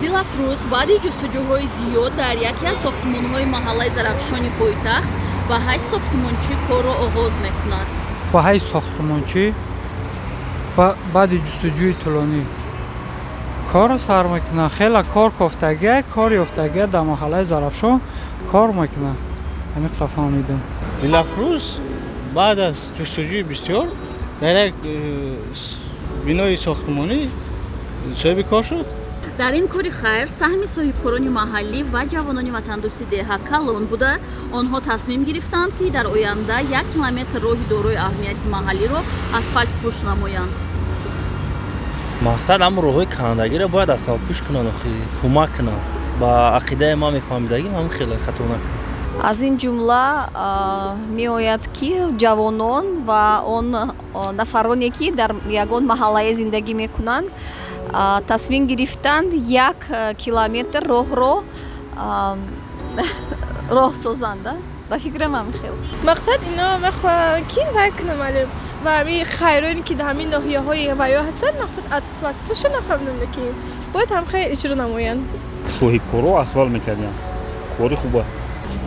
Дилафрӯз баъди ҷустуҷӯҳои зиёд дар яке аз сохтмонҳои маҳаллаи Зарафшони пойтахт ба ҳайси сохтмончӣ корро оғоз мекунад. Ба ҳайси сохтмончӣ баъди ҷустуҷӯи тӯлонӣ корро сар мекунад. Хеле кор кофтагия, кор ёфтагия, дар маҳаллаи Зарафшон кор мекунад. Ҳамин қадр фаҳмидам. Дилафрӯз баъд аз ҷустуҷӯи бисёр дар як бинои сохтмонӣ соҳиби кор шуд. Дар ин кори хайр саҳми соҳибкорони маҳаллӣ ва ҷавонони ватандӯсти деҳа калон буда, онҳо тасмим гирифтанд, ки дар оянда 1 километр роҳи дорои аҳамияти маҳаллиро асфалтпӯш намоянд. Мақсад ҳамн роҳҳои кандагиро бояд асфалтпӯш кунанд, охи кӯмак кунанд. Ба ақидаи ман, мефаҳмидагим ҳамин хеле, хато накунам. Аз ин ҷумла меояд, ки ҷавонон ва он нафароне, ки дар ягон маҳаллае зиндагӣ мекунанд, тасмим гирифтанд, 1 километр роҳро роҳ созанд. Ба фикрам, ҳамин хел. Мақсад, ино мехоҳанд, ки вай кунам ва ҳамин хайроне, ки дар ҳамин ноҳияҳои ваё ҳастанд, мақсад асфалтпӯша нафаҳмидам, ки бояд ҳам хеле иҷро намоянд. Соҳибкоро асфалт мекардиям, кори хуба.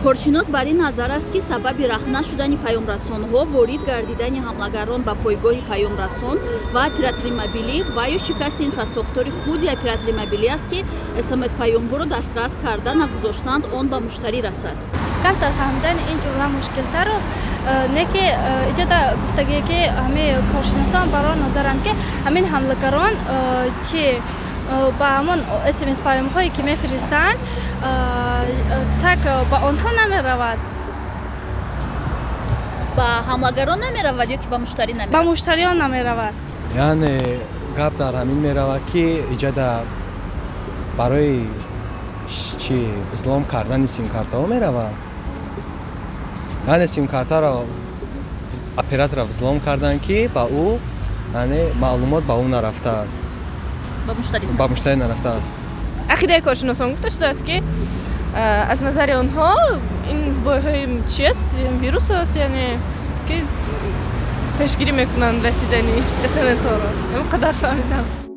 Коршинос бар ин назар аст, ки сабаби рахна шудани паёмрасонҳо ворид гардидани ҳамлагарон ба пойгоҳи паёмрасон ва оператори мобилӣ ва ё шикасти инфрасохтори худи оператори мобилӣ аст, ки смс паёмҳоро дастрас карда нагузоштанд он ба муштарӣ расад. Камтар фаҳмидани ин ҷумла мушкилтару не, ки иҷода гуфтагие, ки ҳамин коршиносон бар он назаранд, ки ҳамин ҳамлагарон чи ба ҳамон смс паёмҳое, ки мефиристанд, так ба онҳо намеравад. Ба ҳамлагарон намеравад ё ки ба муштарӣ Ба намеравад? Муштариён намеравад. Яъне гап дар ҳамин меравад, ки иҷода барои чи взлом кардани симкартаҳо меравад. Яъне симкартаро оператора взлом карданд, ки ба ӯ, яъне маълумот ба ӯ нарафтааст. Ба муштарӣ. Ба муштарӣ нарафтааст. Ақидаи коршиносон гуфта шудааст, ки аз назари онҳо ин сбой ҳои чи аст, вирус аст, яъне ки пешгирӣ мекунанд расидани смсҳоро. Ин қадар фаҳмидам.